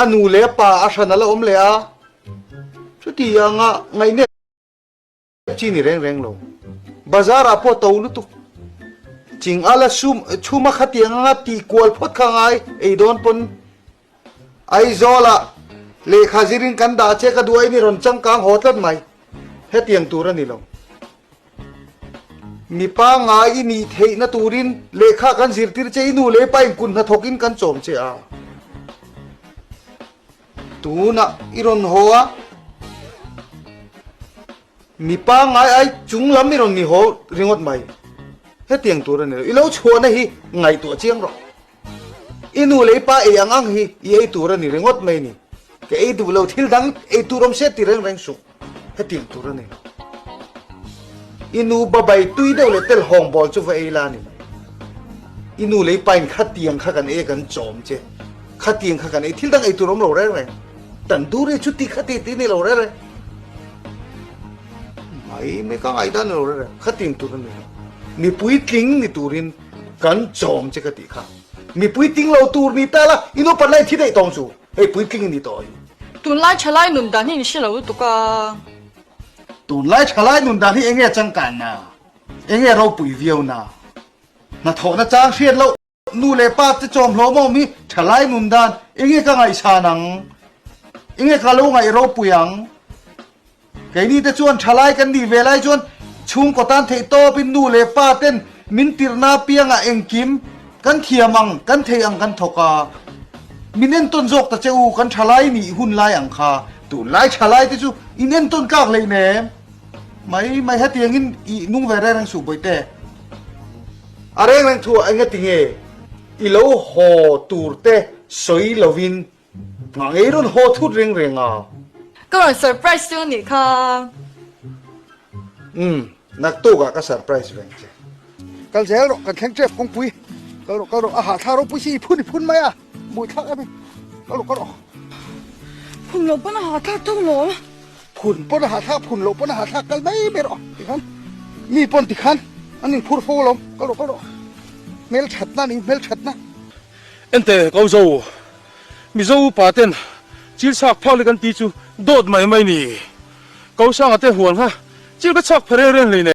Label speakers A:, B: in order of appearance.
A: A nu leh a pa a hran a la awm leh a, chuti anga ngaihnep chi ni reng reng lo. Bazar ah pawh to lutuk. Ching a la sum chhum a khatiang anga tih kual phawt kha ngai ei dawn pawn Aizawl ah lehkha zirin kan dah che ka duh a ini rawn changkang haw tlat mai. Hetiang tur a ni lo. Mi pangngai i nih theihna turin lehkha kan zirtir che i nu leh i pa in kut hnathawk in kan chawm che a. Tunah i rawn haw a, mi pangngai ai chung lam i rawn ni haw ringawt mai. Hetiang tur a ni lo. I lo chhuahna hi ngaihtuah chiang rawh. I nu leh i pa ei ang ang hi i ei tur a ni ringawt mai ni. Ka ei duh lo thil dang ei tur awm se ti reng reng suh. Hetiang tur a ni lo. I nu babai tui deuh leh tel hawng bawl chu va ei la a ni mai. I nu leh i pa in khatiang kha kan ei a kan chawm che. Khatiang kha kan ei thil dang ei tur awm lo reng reng. Tandoori chu ti khati ti ni lo reng reng. Mai mai ka ngaihdan ni lo reng reng. Khatiang tur a ni lo. Mipui tling ni turin Kan chawm che ka tih kha. Mi puitling lo tur ni ta la, i nupan lai thi daih tawng chu hei puitling i ni tawh hi.
B: Tunlai thalai nun dan hi in hre lo lutuk a.
A: Tunlai thalai nun dan hi enge changkanna, enge ropui viauna, hnathawhna chang hriat loh, nu leh pa te chawm hlawm awm hi thalai nun dan enge ka ngaihsan ang, enge ka lo ngaih ropui ang. Keini te chuan thalai kan nih ve lai chuan chhungkaw tan theih tawpin nu leh pa ten min tirhna piangah engkim kan thiam ang, kan thei ang kan thawk a. Min entawn zawk ta che u, kan thalai nih hun lai ang kha. Tunlai thalai te chu in entawn tlak hlei nem. Mai mai hetiangin i nung ve reng reng suh bawihte. A reng reng thu ah engatinge i lo haw tur te sawi lovin Nghah ngei rawn haw thut reng reng a.
B: Ka rawn surprise chu anih kha.
A: Umm, naktuk ah ka surprise veng che. Kal zel rawh, kan thleng tep kawngpui. Kal rawh, kal rawh, a hahthlak ropui si i phun i phun mai a, buaithlak em i. Kal rawh, kal rawh.
B: Phun loh pawn a hahthlak tawk lo.
A: Phun pawn a hahthlak, phun loh pawn a hahthlak, kal mai mai rawh tikhan. Mi pawn tikhan an inphur fo alawm, kal rawh, kal rawh. Hmelthatna a ni, hmelthatna.
C: Ente ko zo. Mizo upa ten chil chhak phak leh kan ti chu dawt mai mai ni. Ko Sanga te huan kha chil ka chhak pha reng reng hlei nei.